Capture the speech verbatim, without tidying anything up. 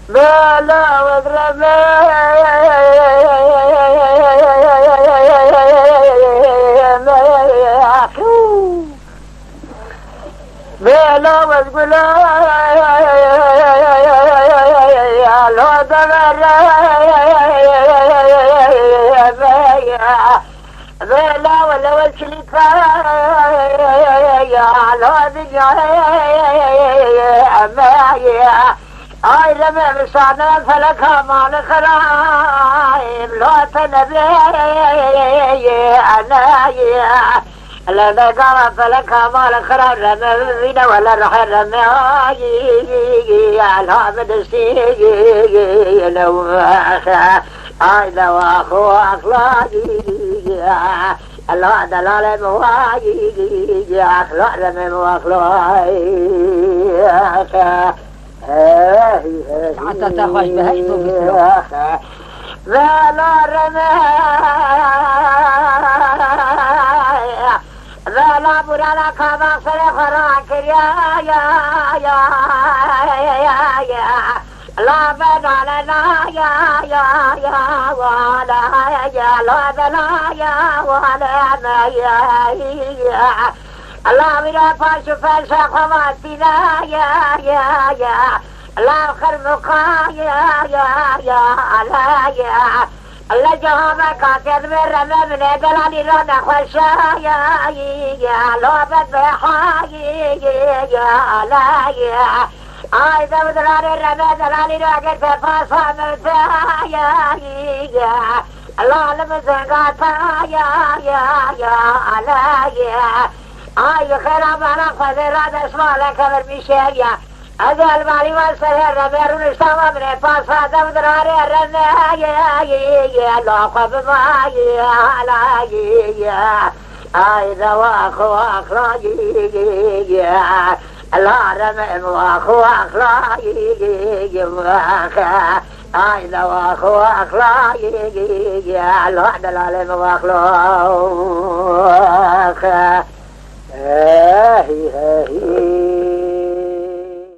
Bela wezreme. Bela wezgula. Lo devere. Bela wele wekilipe. Lo dinya. Ay reme misane feleka mal xirayim lo te nebê. Anayê. Lebe gava feleka mal xirab reme vîne wele rehe reme ayî. Elha min destî. Ay dewa xo axlayî. Elha delalê min wayî. Axla reme min axlayî. Saeta te xweş be, her îro bîsiro. Vela reme. Vela burana kava sere xwe rakiriya. Ya, ya, ya, ya, ya. La bena le na ya, ya, ya, wa la ya, la bena ya, wa le na ya, ya. La wîra paş û peşa xwe vastîna ya, ya, ya. La xirmuka ya, ya, ya, ya, la ya. La cehame kafir ve reme mine delalî ra nexweşa ya, ya, ya. La bedbeha ya, ya, ya, la ya. Ay dev dirarê reme delalî ra eger te pasa min te ya, ya, ya. La li min zengata ya, ya, ya, la ya. Ay, xêra bana xwedê ra destmale kevir mîşeriya. Ez elbalî wan serê revê rûnişta wan min ê pasa dev dirarê revê ye, ye, ye, la xwe bimayî, halayî, ye. Ay, dewa xwe axlayî, ye, ye. La revê min wa xwe axlayî, ye, ye. Ay, dewa xwe axlayî, ye, ye. La delalê min wa axlayî.